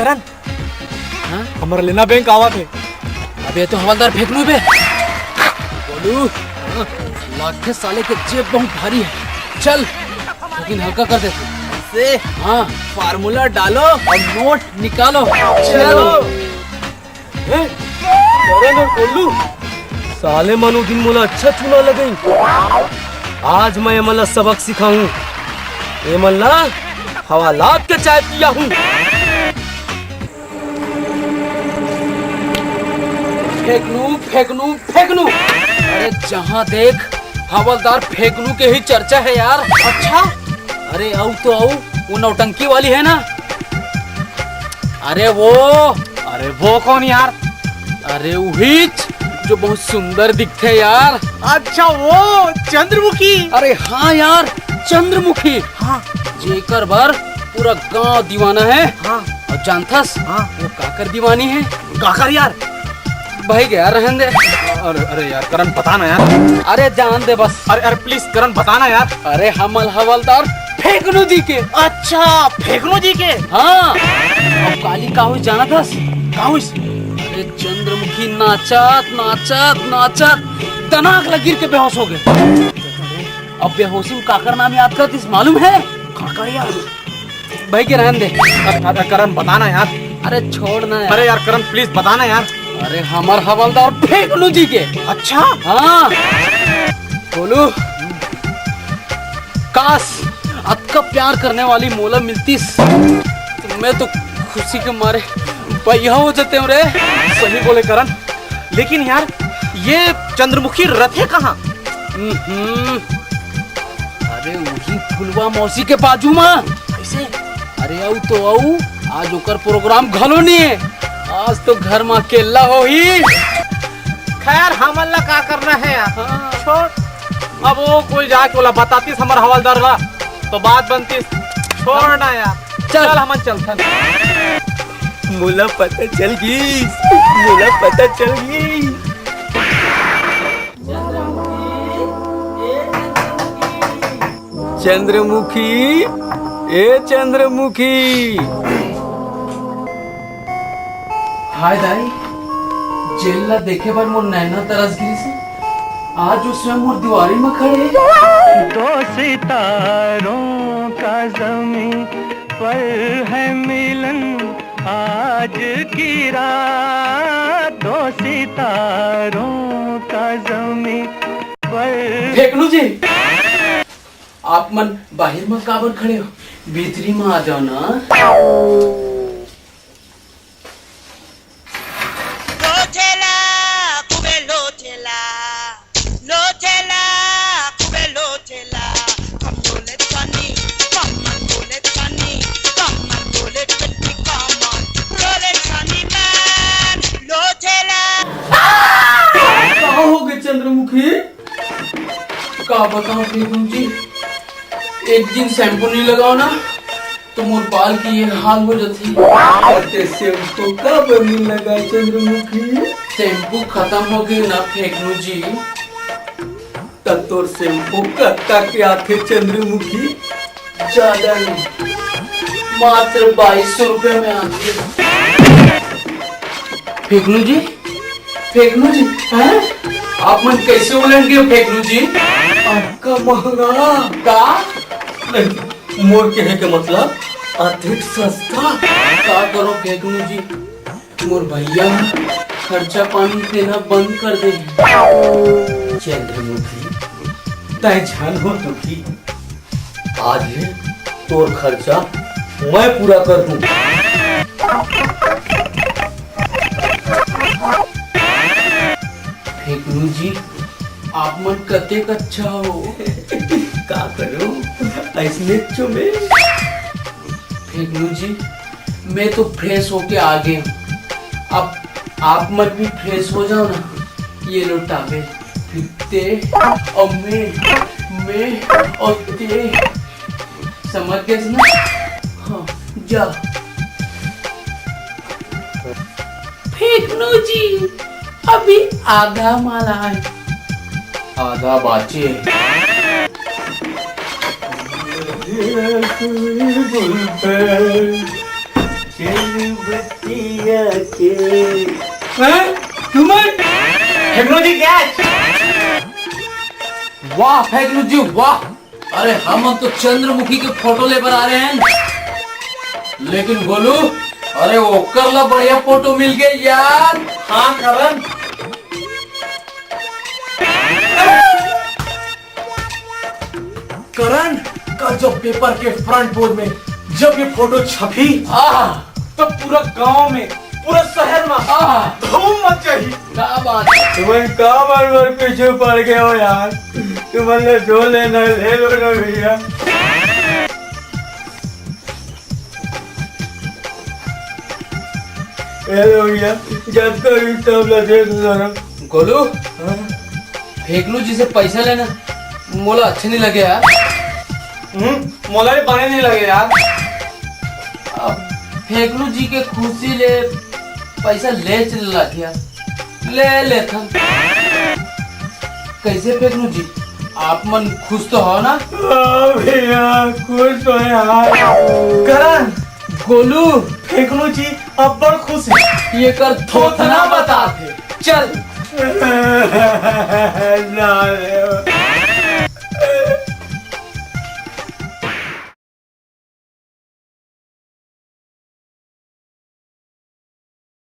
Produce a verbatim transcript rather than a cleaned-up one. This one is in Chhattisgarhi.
हाँ? हमर लेना बैंक आवत हे। अबे, ये तो हवलदार फेकनू बे। बोलू, हाँ, लागथे साले के जेब बहुत भारी है। चल, लेकिन हल्का कर दे। से हाँ। फार्मूला डालो और नोट निकालो। चलो। ए, करण और कोल्लू, साले मन ओ दिन मोला अच्छा चूना लगई। आज मैं एमन ला सबक सिखाहूं। एमन ला हवालात के चाय पियाहूं। फेकनू, फेकनू, फेकनू। अरे, जहाँ देख हवलदार फेकनू के ही चर्चा है यार। अच्छा? अरे, अउ तो अउ, वो नौटंकी वाली है ना? अरे वो। अरे वो कौन यार? अरे उहीच, जो बहुत सुंदर दिखथे यार। अच्छा, वो चंद्रमुखी। अरे हाँ यार, चंद्रमुखी। हाँ। जेकर बर पूरा गांव दीवाना है। हाँ। और जानथस, हाँ। वो काकर दीवानी है? काकर यार? भाई गया, रहन दे। अरे, अरे यार, करण, बता ना यार। अरे जान दे बस। अरे, अरे, प्लीज करण, बता ना यार। अरे, हमल हवलदार फेकनू जी के। अच्छा, फेकनू जी के। हाँ। अब काली का हुई जानथस? का हुई? अरे, चंद्रमुखी नाचत नाचत नाचत दनाक लग गिर के बेहोश हो गए। अब बेहोशी में काकर नाम याद करतिस, मालूम है? काकर यार? भाई के रहन दे। अरे, अरे, करण, बता ना यार। अरे छोड़ ना यार। अरे यार करण, प्लीज बता ना यार। अरे, हमर हवलदार फेकनू जी के। अच्छा। हाँ। बोलू, काश अतका प्यार करने वाली मोला मिलतीस, तो मैं तो खुशी के मारे बइहा हो जाते हूँ रे। सही बोले करण, लेकिन यार, ये चंद्रमुखी रथे कहाँ? हम्म। अरे, वही फुलवा मौसी के बाजू मा। कैसे? अरे, अउ तो अउ, आज ओकर प्रोग्राम घलो नहीं है। आज तो घर मा अकेला होही। खैर, हमन ला का करना है यार? हाँ। छोड़। अब वो कोई जाके ओला बतातीस हमर हवलदार ला, तो बात बनतीस। छोड़ ना यार। चल। चल, हमन चलथन। मोला पता चल गीस, मोला पता चल गीस। चंद्रमुखी, ए चंद्रमुखी। हाय दाई, जेल ला देखे बर मोर नैना तरस गिस हे। आज वो स्वयं मोर दुआरी म खड़े हे। दो सितारों का जमीन पर है मिलन आज की रात, दो सितारों का जमीन पर। फेकनू जी, आप मन बाहिर म काबर खड़े हो? भीतरी म आ जाओ ना। लोचेला, खूबे लोचेला, लोचेला, खूबे लोचेला। हम लोले छानी, कमर लोले छानी, कमर लोले छानी, कमर लोले छानी मैन लोचेला। का हो गे चंद्रमुखी? का बताओ फेकनू जी, एक दिन शैम्पू नहीं लगाओ ना, तो मोर बाल के ये हाल हो जाथे। अरे शैम्पू काबर नहीं लगाए चंद्रमुखी? शैम्पू खत्म हो गए ना फेकनू जी। त तोर शैम्पू कत्ता के आथे चंद्रमुखी? ज्यादा नहीं, मात्र बाईस सौ रुपए में आथे। फेकनू जी, फेकनू जी, हैं? आप मन कैसे उलझ गए फेकनू जी? अतका महंगा? का? नहीं, मोर कहे के मतलब अधिक सस्ता। का करो फेकनू जी, मोर भैया खर्चा पानी देना बंद कर दे। चंद्रमुखी, तय झन हो दुखी, आज ले तोर खर्चा मैं पूरा कर दूं। फेकनू जी, आप मन कतेक अच्छा हो। का करूं, ऐसने चुमे। फेकनू जी, मैं तो फ्रेश होके आ गए हूँ। अब आप मन भी फ्रेश हो जाओ ना। ये लो टॉवेल, फिर ते और मैं, मैं और ते। समझ गए ना? हाँ, जा। फेकनू जी, अभी आधा माला है। आधा बाचे। चल बतिया के। हैं? तुमन? फेकनू जी, क्या? वाह फेकनू जी, वाह। अरे, हमन तो चंद्रमुखी के फोटो ले बर आ रहे हैं, लेकिन गोलू, अरे, ओकर ला बढ़िया फोटो मिल गए यार। हाँ करण। करण, कल जब पेपर के फ्रंट पेज में जब ये फोटो छपी, आह, तो पूरा गांव में, पूरा शहर में, आह, धूम मच गई। क्या बात है? तुमन का बार बार पीछे पड़ गए हो यार? तुमन ले जो लेना ले लो ना भैया। ए लो भैया, जब का भी सब ला दे दो जरा। गोलू, हाँ? फेकनू जी से पैसा लेना मोला अच्छा नहीं लगे यार। हम्म, मोला भी बने नहीं लगे यार। अब फेकनू जी के खुशी ले पैसा ले चल लगिया, ले लेथन। कैसे फेकनू जी, आप मन खुश तो हो ना? हाँ भैया, खुश तो है यार। करण, गोलू, फेकनू जी अब्बड़ खुश है। ये कर थोथना बता थे। चल। ना रे।